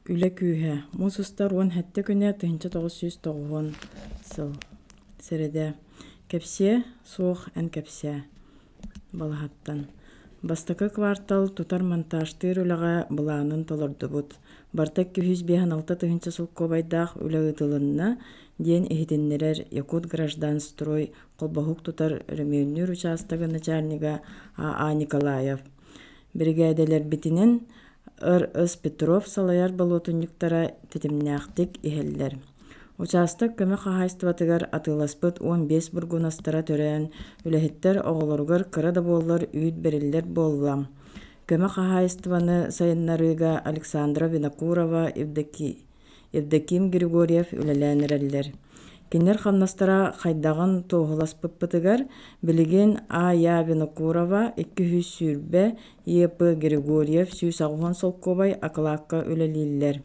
Үлэ күүһэ. Муус устар 17 күнэ 1990 сыл. Сэрэдэ. Кэпсиэ, суох эн кэпсээ. Балаһаттан. Бастакы квартал тутар-монтажтыыр үлэҕэ былаанын толордубут. Барыта 256 тыһыынча солкуобайдаах үлэ ыытылынна, диэн иһитиннэрэр Якутгражданстрой холбоһук тутар өрөмүөннүүр учаастагын начальнига А. А. Николаев. Биригээдэлэрбитинэн Р.С. Петров салайар болуотунньуктара тэтимнээхтик иһэллэр. Учаастак көмө хаһаайыстыбатыгар атыыласпыт 15 бургунастара төрөөн, үлэһиттэр оҕолоругар кыра да буоллар үүт бэриллэр буолла. Көмө хаһаайыстыбаны сайыннарыыга Александра Винокурова, Евдоким Григорьев үлэлээн эрэллэр. Кинилэр хамнастара хайдаҕын туоһуласпыппытыгар, билигин А.Я. Винокурова 220, Е.П. Григорьев 180 солкуобай акылаакка үлэлииллэр.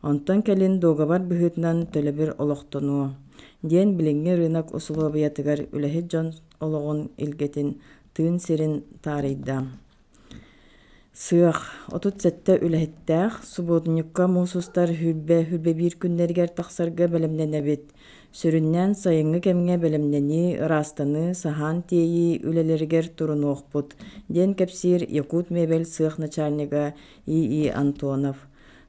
Онтон кэлин дуогабар быһыытынан төлөбүр олохтонуо, диэн билиҥҥи ырыынак усулуобуйатыгар үлэһит дьон олоҕун илгэтин, тыын сирин таарыйда. Сыах 37 үлэһиттээх, субуотунньукка муус устар сүүрбэ сүүрбэ биир күннэригэр тахсарга бэлэмнэнэбит. Сүрүннээн сайыҥҥы кэмҥэ бэлэмнэнии, ыраастаныы, саһаан тиэйии үлэлэригэр турунуохпут, диэн кэпсиир Якутмебель сыах начальнига И. И. Антонов.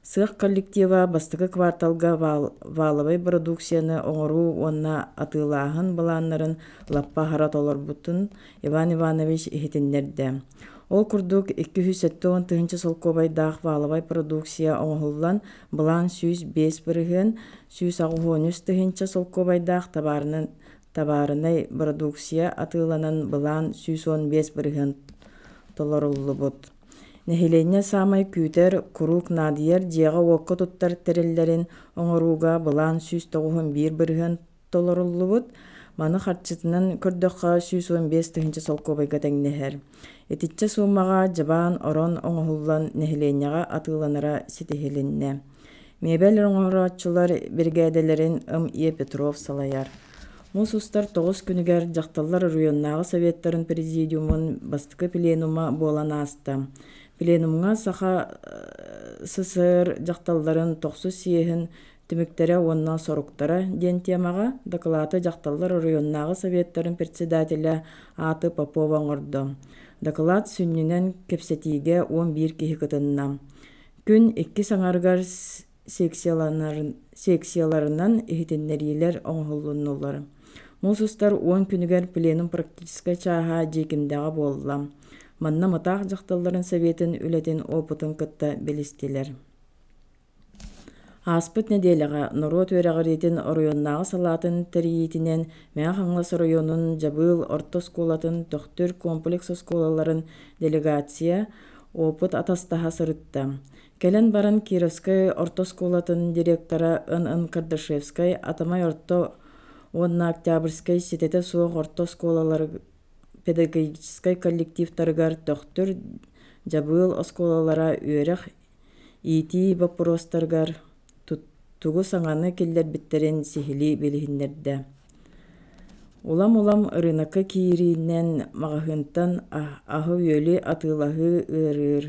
Сыах коллектива бастакы кварталга валовай бородууксуйаны оҥоруу уонна атыылааһын былааннарын лаппа аһара толорбутун Иван Иванович иһитиннэрдэ. Ол курдук, 270 тыһыынча солкуобайдаах валовай продукция оҥоһуллан, былаан 105%, 183 тыһыынча солкуобайдаах табаарынай бородууксуйа атыыланан былаан 115% толоруллубут. Нэһилиэнньэ саамай күүтэр, куруук наадыйар дьиэҕэ-уокка туттар тэриллэрин оҥорууга былаан 191% толоруллубут. Маны харчытынан көрдөххө, 115 тыһыынча солкуобайга тэҥнэһэр. Итиччэ суумаҕа дьыбаан орон оҥоһуллан нэһилиэнньэҕэ атыыланара ситиһилиннэ. Миэбэл оҥорооччулар биригээдэлэрин М.Е. Петров салайар. Муус устар тоҕус күнүгэр дьахталлар оройуоннааҕы советтарын президиумун бастакы пленума буолан ааста. Пленумҥа Саха СССР дьахталларын тохсус съеһин түмүктэрэ уонна соруктара диэн темаҕа дакылааты дьахталлар оройуоннааҕы советтарын председателэ Ааты Попова оҥордо. Дакылаат сүнньүнэн кэпсэтиигэ 11 киһи кытынна. Күн иккис аҥарыгар секцияларынан иһитиннэриилэр оҥоһуллуннулар. Муус устар уон күнүгэр пленум практическай чааһа Дьиикимдэҕэ буолла. Манна Мытаах дьахталларын советын үлэтин опытын кытта билистилэр. Ааспыт нэдиэлэҕэ норуот үөрэҕириитин оройуоннааҕы салаатын тэрийиитинэн Мэҥэ Хаҥалас оройуонун Дьабыыл орто оскуолатын Төхтүр комплекс оскуолаларын делегация опыт атастаһа сырытта. Кэлэн баран Кировскай орто оскуолатын директора Н.Н. Кардашевскай Атамай орто уонна Октябрьскай ситэтэ суох орто оскуолалары педагогическай коллективтарыгар Төхтүр, Дьабыыл оскуолалара үөрэх иитии боппуруостарыгар тугу саҥаны киллэрбиттэрин сиһилии билиһиннэрдэ. Улам-улам ырыынакка киириинэн маҕаһыынтан аһы-үөлү атыылаһыы ыарыыр.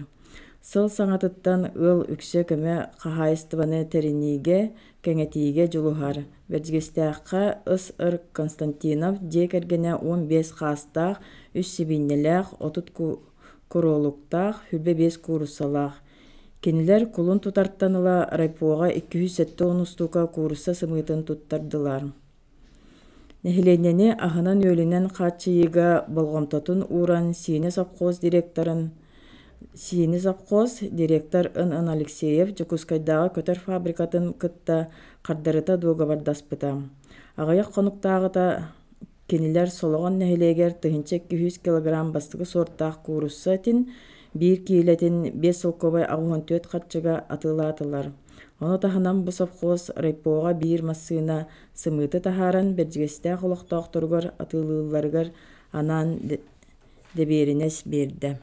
Сыл саҥатыттан ыал үксэ көмө хаһаайыстыбаны тэриниигэ, кэҥэтиигэ дьулуһар. Бэрдьигэстээххэ Ыс-Ыр Константинов дьиэ кэргэнэ 15 хаастаах, үс сибиинньэлээх, 30 куруолуктаах, 25 кууруссалаах. Кинилэр кулун тутартан ыла райпоҕа 270 устуука куурусса сымыытын туттардылар. Нэһилиэнньэни аһынан-үөлүнэн хааччыйыыга болҕомтотун ууран Сиинэ сопхуос директорын Сиинэ сопхуос директор Н.Н. Алексеев Дьокуускайдааҕы көтөр фабрикатын кытта хардарыта дуогабардаспыта. Аҕыйах хонуктааҕыта Кинилэр Солоҕон нэһилиэгэр 1200 килограмм бастакы суортаах куурусса этин биир киилэтин биэс солкуобай 84 харчыга атыылаатылар. Ону таһынан бу совхоз райпоҕа биир массыына сымыыты таһааран Бэрдьигэстээх олохтоохторугар атыылыылларыгар анаан дэбиэринэс биэрдэ.